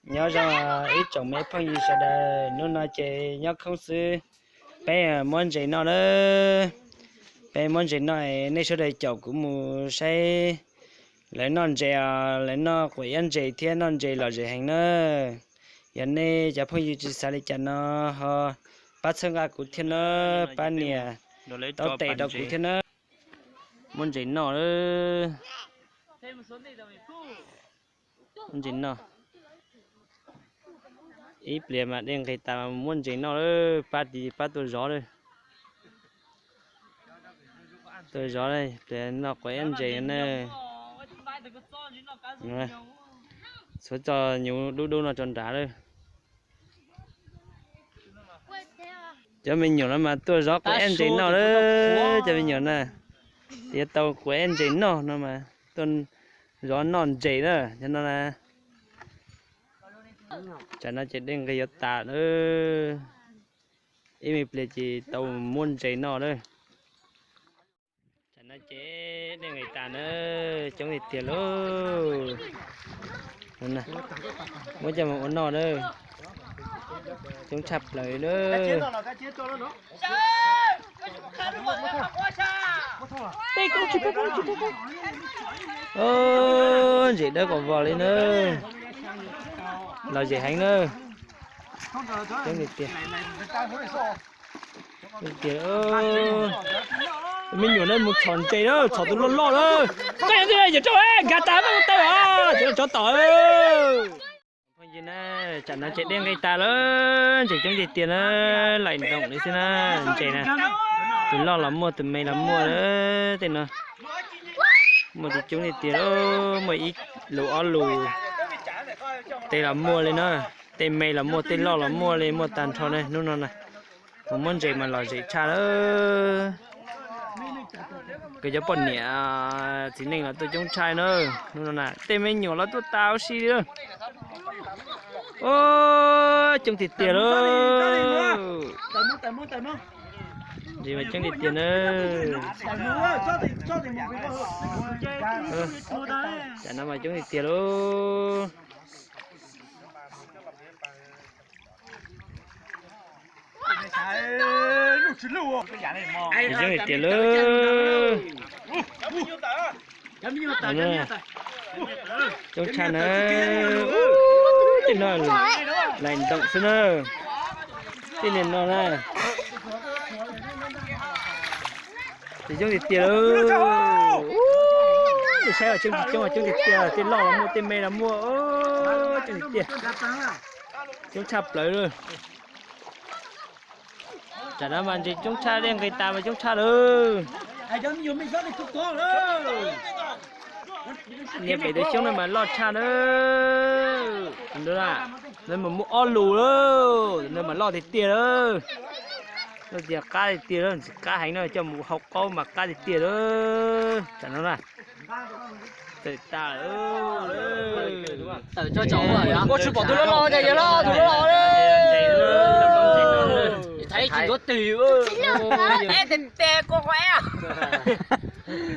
Nyob zoo ib tsoom me phooj ywg sawv daws, hnub no ces nyob khoob xwb, peb muab ntses noj lawm. Peb muab ntses noj, nej sawv daws caum kuv mus saib lawv noj ntses os, lawv noj quav iab ntses thiab noj ntses lom zem heev na. Yog nej cov phooj ywg tsis xav li cas no ho pab txhawb nqa kuv thiab na, pab nias tau tes rau kuv thiab na. Muab ntses noj lawm. Ntses noj. Ib pliag mas dej nqis tas mas muab ntses noj lawm, pab tis pab tuaj zov lawm. Tuaj zov pliag noj quav iab ntses na. Txhua txoj nyuv dub dub no tso nrad lawm. Cov me nyuam no mas tuaj zov quav iab ntses noj lawm, cov me nyuam na. Yuav tau quav iab ntses noj no mas tuaj zov noj ntses na, cov no na. Tsam no ces dej nqis yuav tas lawm, ib me pliag ces tau muab ntses noj lawm. Tsam no ces dej nqis tas na, coob tiag tiag lauj. Muab coj mus ua noj na, coob tshaj plaws na. Ntses dawb kom vog li na, lom zem heev na. Coob tiag tiag. Tiag, me nyuam na mus txhom ntses na, txhom tus loj loj na. Koj yog ntxwg yawm rau nkag tas peb mus tau os, cov tsov tom. Phooj ywg na, tsam no ces dej nqis tas lawm, ntses coob tiag tiag na, laim ntoom li xwb na, ntses na. Tus loj los muaj, tus me los muaj na, tej no. Muaj coob tiag tiag, muaj ib lus ob lus. Tej los muaj li na, tej me los muaj, tej loj los muaj li, muaj tag nrho ne hnub no na. Mus muab ntses mas lom zem tshaj lawm. Koj cov poj niam txiv neej los tuaj coob tshaj na, hnub no na tej me nyuam los tuaj tas ua si li. Coob tiag tiag lauj. Ntses mas coob tiag tiag na. Tsam no mas coob tiag tiag lauj. Coob tiag tiag lauj. Coob tshaj na. Tej no laim ntoom xwb na. Tej niag no na. Coob tiag tiag lauj. Saib coob coob, coob tiag tiag, tej loj los muaj, tej me los muaj, coob tiag tiag. Coob tshaj plaws lawm. Tsam no mas ntses coob tshaj, dej nqis tas mas coob tshaj lawm. Niag pem tus xyoob no mas loj tshaj na. Tus ntawd mas muaj ob lus lawm, tus ntawd mas loj tiag tiag lawm. Loj tiag qab tiag tiag lawm, ntxim qab heev na, coj mus hau qaub mas qab tiag tiag lawm. Tsam no na. Tawm tas lawm. Ua tsis pom tus loj los cas yog los tus loj los.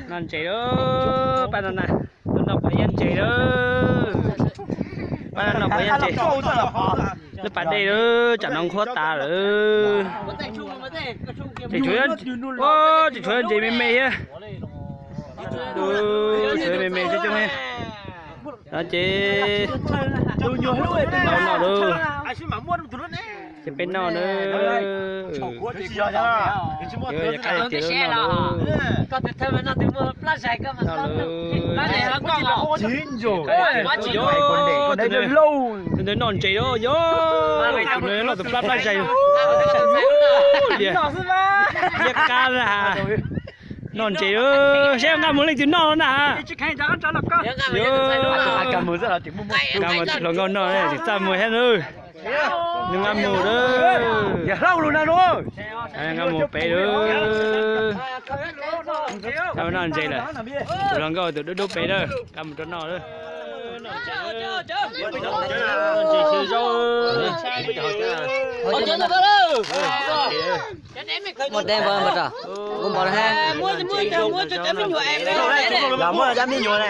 Noj ntses lawm, pab no na, tus noj quav iab ntses lawm. Pab no noj quav iab ntses. Lub pas dej lawm, tsam no nqhuab tas lawm. Tseem tshuav, tseem tshuav ntses me me thiab. Tshuav me me coob coob. No ces tau noj lawm. Ces peb noj na. Qab tiag tiag lawm, noj lawm. Noj lawm. Tus ntawd noj ntses lawm yog. Tus ntawd noj tus plab plab zais. Liab qab na. Noj ntses lawm, saib nqa mus leej twg noj na. Nqa mus hluas nkauj noj tseem txaj muag thiab na. Nws nqa mus lawm. Nqa mus pem lawm. Nqa mus noj ntses lawm. Tus hluas nkauj tus dub dub pem lawm, nqa mus rau noj lawm. Muaj deb npau npau rau, kuv npau na. Los muaj cov me nyuam ne.